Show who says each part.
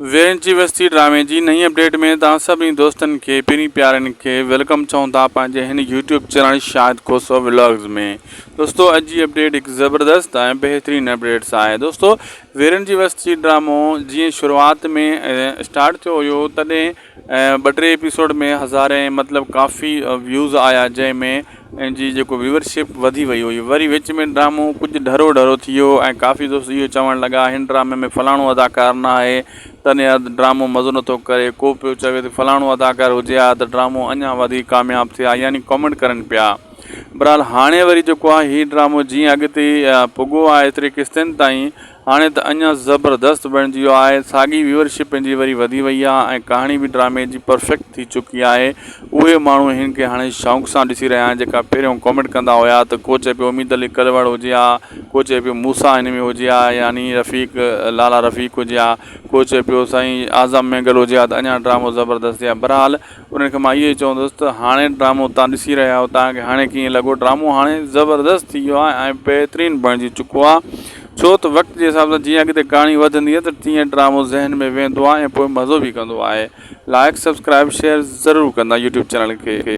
Speaker 1: ويرين جي وستي ڊرامي جي نئين اپڊيٽ ۾ توهان سڀني دوستن کي پرين پيارن کي welcome چئون ٿا پنهنجي هن YouTube channel Shahid Khoso vlogs ۾ دوستو اڄ جي اپڊيٽ هڪ زبردست ۽ بهترين اپڊيٽس آهي دوستو ويرين جي وستي ڊرامو جيئن شروعات ۾ اسٽارٽ ٿيو هيو تڏهن ٻه ٽي ايپيسوڊ ۾ هزارين مطلب ڪافي ويوز آيا جنهن ۾ ان جي جيڪو ويورشپ وڌي وئي هئي وري وچ ۾ ڊرامو ڪجهه ڍرو ڍرو ٿي ويو ۽ ڪافي دوست اهو چوڻ لڳا هن ڊرامي ۾ فلاڻو اداڪار نه آهي تڏهن ڊرامو مزو نٿو ڪري ڪو پيو چوي ته فلاڻو اداڪار هجي ها ته ڊرامو اڃا وڌيڪ ڪامياب ٿئي ها يعني ڪامينٽ ڪرن پيا بھرحال هاڻي وري جيڪو آهي هي ڊرامو جيئن اڳتي پڳو آهي ايتري قسطن تائين هاڻي ته اڃا زبردست بڻجي ويو آهي ساڳي ويورشپ پنهنجي وري وڌي وئي آهي ۽ ڪهاڻي به ڊرامي جي پرفيڪٽ ٿي چڪي آهي اهي ماڻهو هن کي هاڻي شوق سان ڏسي رهيا آهن جيڪا پهريون ڪامينٽ ڪندا هيا ته ڪو چئي پيو اميد علي ڪلوڙ هجي ها ڪو چئي پيو موسيٰ هن ۾ هجي ها يعني رفيق لالا رفيق هجي ها ڪو چئي پيو سائين اعظم مينگل هجي ها ته اڃا ڊرامو زبردست ٿئي ها بهرحال انهن کي مان اهو ئي چوندس ته هاڻي ڊرامو توهان ڏسي رهيا آهيو توهان کي هاڻي ڪيئن لڳو ڊرامو هاڻي زبردست ٿي ويو آهي ۽ بهترين بڻجي چڪو آهي ڇو ته وقت جي حساب سان جيئن اڳتي ڪهاڻي وڌندي آهي ته تيئن ڊرامو ذهن ۾ ويندو آهي ۽ پوء مزو به ڪندو آهي لائڪ سبسڪرائب شيئر ضرور ڪندا يوٽيوب چينل کي.